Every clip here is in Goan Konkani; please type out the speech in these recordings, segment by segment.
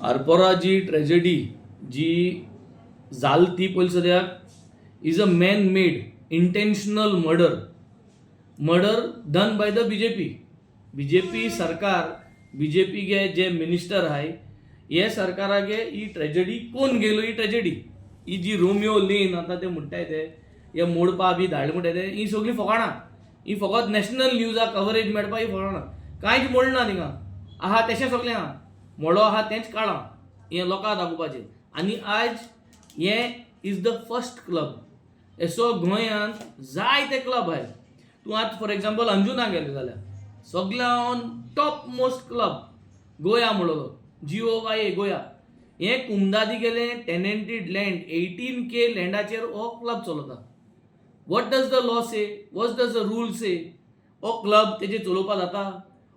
आरपोरा जी ट्रेजडी जी जाल ती पयलीं सद्याक is a man made intentional murder, murder done by the BJP. BJP सरकार, बीजेपी गे जे मिनिस्टर आहाय, हे सरकारागे ही ट्रेजडी कोण गेलो. ही ट्रेजडी, ही जी रोमियो लेन आतां ते म्हणटाय, ते हे मोडपा बी धाडले म्हणटाय, ते ही सगळीं फकाणां. ही फकत नॅशनल न्यूजा कवरेज मेळपा ही फकाणां. कांयच मोडना थिंगा, आहा तशें सगळें आहा. मोडो आहा तेंच काडलां हें लोकांक दाखोवपाचें. आनी आयज हें is the first club. असो गोंयांत जायते क्लब आहाय. तूं आतां फॉर एग्जाम्पल अंजुना गेले जाल्यार सगळ्यान टॉप मोस्ट क्लब गोया म्हणलो, GOYA, गोया. हें कुमदादी गेले टेनेंटेड लँड, 18K लँडाचेर हो क्लब चलता. What does the law say? What does the rule say? हो क्लब तेजे चलोवपा जाता?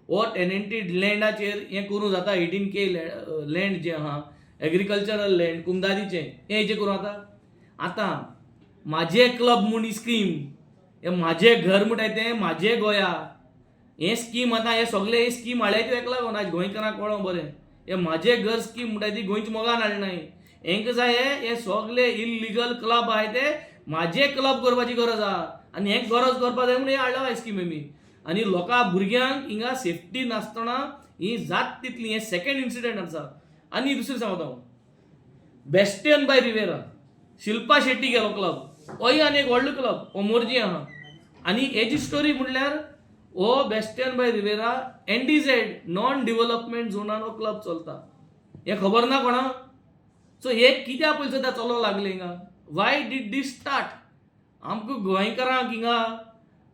हो टेनेंटेड लँडाचेर हें करूं जाता? 18K land जें आहा, एग्रीकल्चरल लँड कुमदादीचें, हें हेजें करूं जाता? आतां म्हाजें क्लब म्हूण ही स्कीम, हें म्हाजें घर म्हणटाय तें म्हाजें गोया हें स्कीम. आतां हे सगळे हे स्कीम हाडल्याय त्यो हेका लागून आयज गोंयकारांक कळों बरें, हें म्हाजें घर स्कीम म्हणटाय ती गोंयच्या मोगान हाडनाय. हेंकां जाय हे सगळे इलिगल क्लब आहाय ते म्हाजे क्लब करपाची गरज आहा आनी हें गरज करपा जाय म्हणून हें हाडला स्कीम आमी. आनी लोकां भुरग्यांक हिंगा सेफ्टी नासतना ही जात तितली हें सेकंड इन्सिडंट आसा. आनी दुसरें सांगता हांव, बेस्टियन बाय रिवेरा, शिल्पा शेट्टी गेलो क्लब, होय आनी एक व्हडलो क्लब हो मोरजी आहा. आनी हेजी स्टोरी म्हणल्यार हो बेस्टियन बाय रिवेरा एनडीझेड, नॉन डिव्हलपमेंट झोनान हो क्लब चलता. हें खबर ना कोणा. सो हे कित्याक पयलीं सद्या चलोवंक लागले हिंगा? Why did this start? आमकां गोंयकारांक हिंगा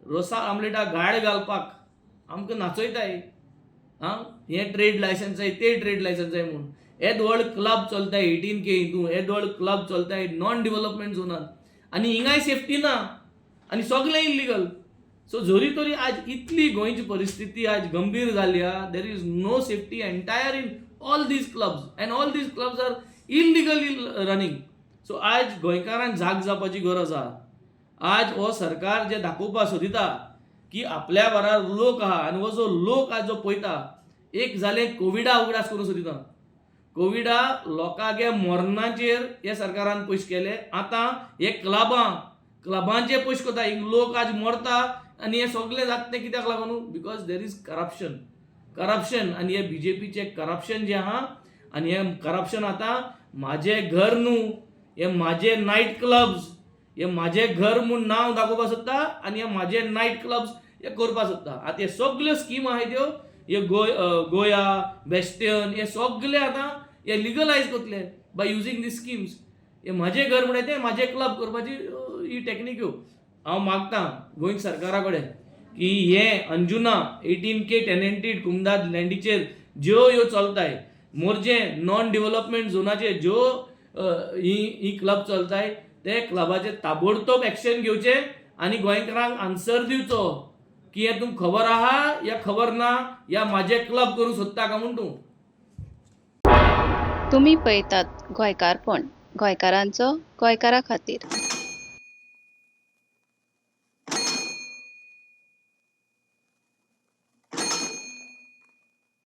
रोसा आमलेटा गाळ घालपाक आमकां नाचयताय. आं, हें ट्रेड लायसन्स आहाय, ते ट्रेड लायसन्स आहाय म्हूण येद व्हड क्लब चलता 18K हितून. येद व्हड क्लब चलता नॉन डिव्हलपमेंट झोनान आनी हिंगाय सेफ्टी ना आनी सगळें इल्लिगल. सो जरी तरी आज इतली गोंयची परिस्थिती आज गंभीर जाली आहा, there is no safety entire in all these clubs and all these clubs are illegally running. So आज गोंयकारांक जाग जावपाची गरज आहा. आज हो सरकार जे दाखोवपाक सोदिता की आपल्या बराबर लोक आहा आनी हो जो लोक आज जो पळयता, एक जालें कोविडा उगडास करूंक सोदिता. कोविडा लोकांगे मरणाचेर हे सरकारान पयशे केले. आतां हे क्लबां, क्लबांचे पयशे करता. हिंग लोक आज मरता आनी हे सगळें जाता तें कित्याक लागून? Because there is corruption, corruption. आनी हे बीजेपीचे करप्शन जें आहा आनी हे करप्शन आतां म्हाजें घर न्हू, हे म्हाजे नायट क्लब्स, हे म्हाजें घर म्हूण नांव दाखोवपाक सोदता आनी हे म्हाजे नायट क्लब्स हे करपाक सोदता. आतां हे सगल्यो स्कीम आहाय त्यो हे गोया, बेस्टियन, हे सगळे आतां हे लिगलायज करतले बाय युजींग these schemes. हे म्हाजें घर म्हणटा तें म्हाजें क्लब करपाची ही टॅक्निक ह्यो. हांव मागता गोंय सरकारा कडेन की हे अंजुना 18K टेनेंटीड कुमदाद लँडीचेर ज्यो ह्यो चलताय, मोरजे नॉन डिव्हलपमेंट झोनाचेर ज्यो ही ही क्लब चलताय, ते क्लबाचेर ताबडतोब एक्शन घेवचें आनी गोंयकारांक आन्सर दिवचो की हें तुमकां खबर आहा या खबर ना, या म्हाजें क्लब करूंक सोदता काय म्हूण तूं. तुमी पळयतात गोंयकारपण, गोंयकारांचो गोंयकारा खातीर.